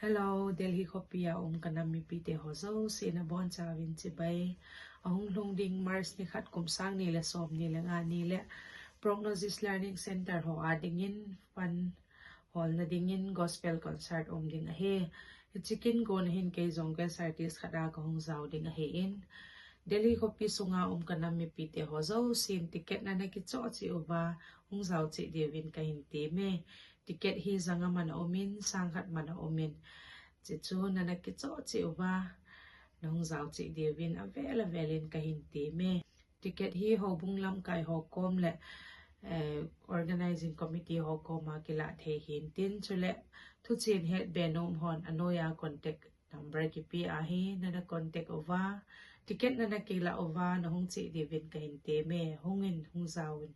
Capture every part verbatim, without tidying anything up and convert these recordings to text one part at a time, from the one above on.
Hello, Delhi khawpi a um ka nam mipite haw zosia'n a bawn chau in chibai. A hung lhung ding March ni khat kum sâng ni leh sawmni leh nga ni leh Prognosis Learning Centre haw â dingin fund hawlna dingin gospel concert um ding ahi. Hichikin guan hin kei zong guest artist khat a ka hung zau ding ahi in, Delhi khawpi sung a um ka nam mipite haw zosia'n ticket na na kichawh chih uva hung zau chih diu in ka hin ti me. Ticket hi zanga man a um in, sâng khat man a um in, chi chu na na kichawh chih uva na hung zau chih diu in a vêl a vêl in ka hin ti me. Ticket hi houbung lamkai haw kawm leh organising committee haw kawm a kila thei hi'ntin, chuleh thuchian het be nuam haw'n a nuai a contact number kipia ahi, na na contact uva ticket na na kila uva na hung chih diu in ka hin ti me. Hung in, hung zau in.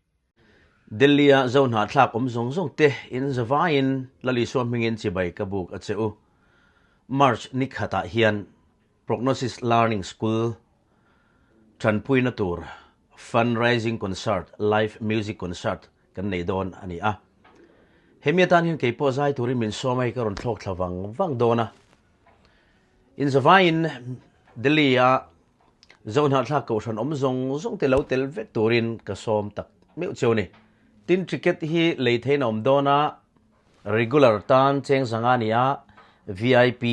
Delhi a Zo hnathlâk um zong zongte in zavai in Lal Isua hming in chibai ka bûk a che u. March ni khat ah hian Prognosis Learning School ṭanpuina tur fundraising concert, live music concert kan nei dawn a ni a. Hemi atan hian kei pawh zai turin min sawm ahi ka rawn thlawk thla vang vang dawn a. In zavai in Delhi a Zo hnathlâk kohhran awm zong zongte lo tel vek turin ka sawm tak meuh cheu ni. Tin, ticket hi lei theiin a awm dawn a, regular tan cheng zanga ni a, V I P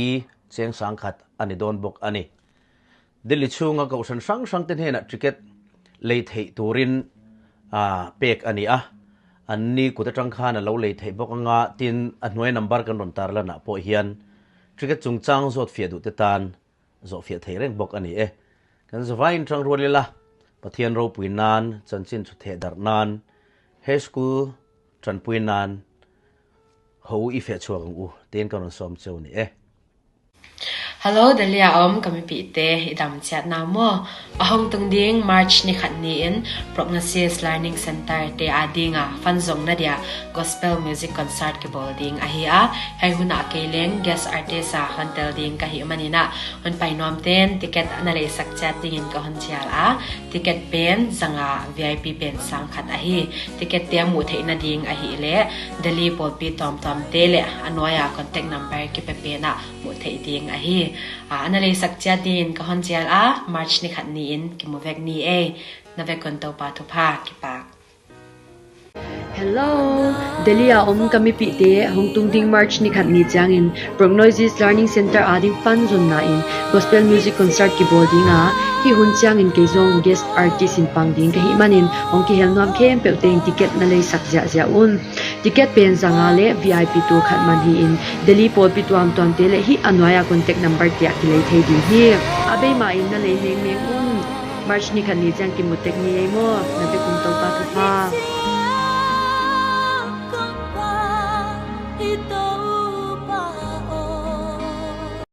cheng sâng khat a ni dawn bawk a ni. Delhi chhunga kohhran hrang hrangte hnenah ticket lei theih turin pêk a ni a. Anni kut aṭang khan a lo lei theih bawk anga, tin, a hnuai number kan rawn tarlanah pawh hian ticket chungchâng zawtfiah duhte tan zawhfiah thei reng bawk a ni e. Kan zavai in ṭangrual ila, Pathian ropuina'n, chanchin chawtheh darhna'n, he school ṭanpuina'n ho i feh chhuak ang u, tiin ka rawn sawm cheu ni e. Hello, Delhi a um ka mipite, i dam chiat na maw? A hung tung ding March ni khat ni in Prognosis Learning Centre te â ding a fund zawngna dia gospel music concert kibawl ding ahi a, hei hun ah kei leng guest artist a hon tel ding ka hih manin ah, hun pai nuamte'n ticket ana leisak chiat dingin ka hun chial a, ticket pen zanga, V I P pen sâng khat ahi. Ticket te a muh theihna ding ahileh Delhi pawlpi tuamtuamte leh a nuai a contact number kipe pen ah muh theih ding ahi. A, ana leisak chiat dingin ka hon chial a, March ni khat ni in kimu vek ni e. Na vek un Toupa thupha, kipâk. Hello, Delhi a um ka mipite, hung tung ding March ni khat ni chiangin Prognosis Learning Centre â ding fund zawnna in gospel music concert kibawl ding a, hi hun chiangin kei zawng guest artist in pang ding ka hih manin hung kihel nuam khempeuhte in ticket na leisak ziah ziah un. Ticket pen zanga leh V I P tour khat man hi in, Delhi pawlpi tuamtuamte leh hi a nuai a contact number te ah kilei thei ding hi. A beima in na lei meng meng un. March ni khat ni chiang kimu tek ni ei maw? Na vek un Toupa thupha.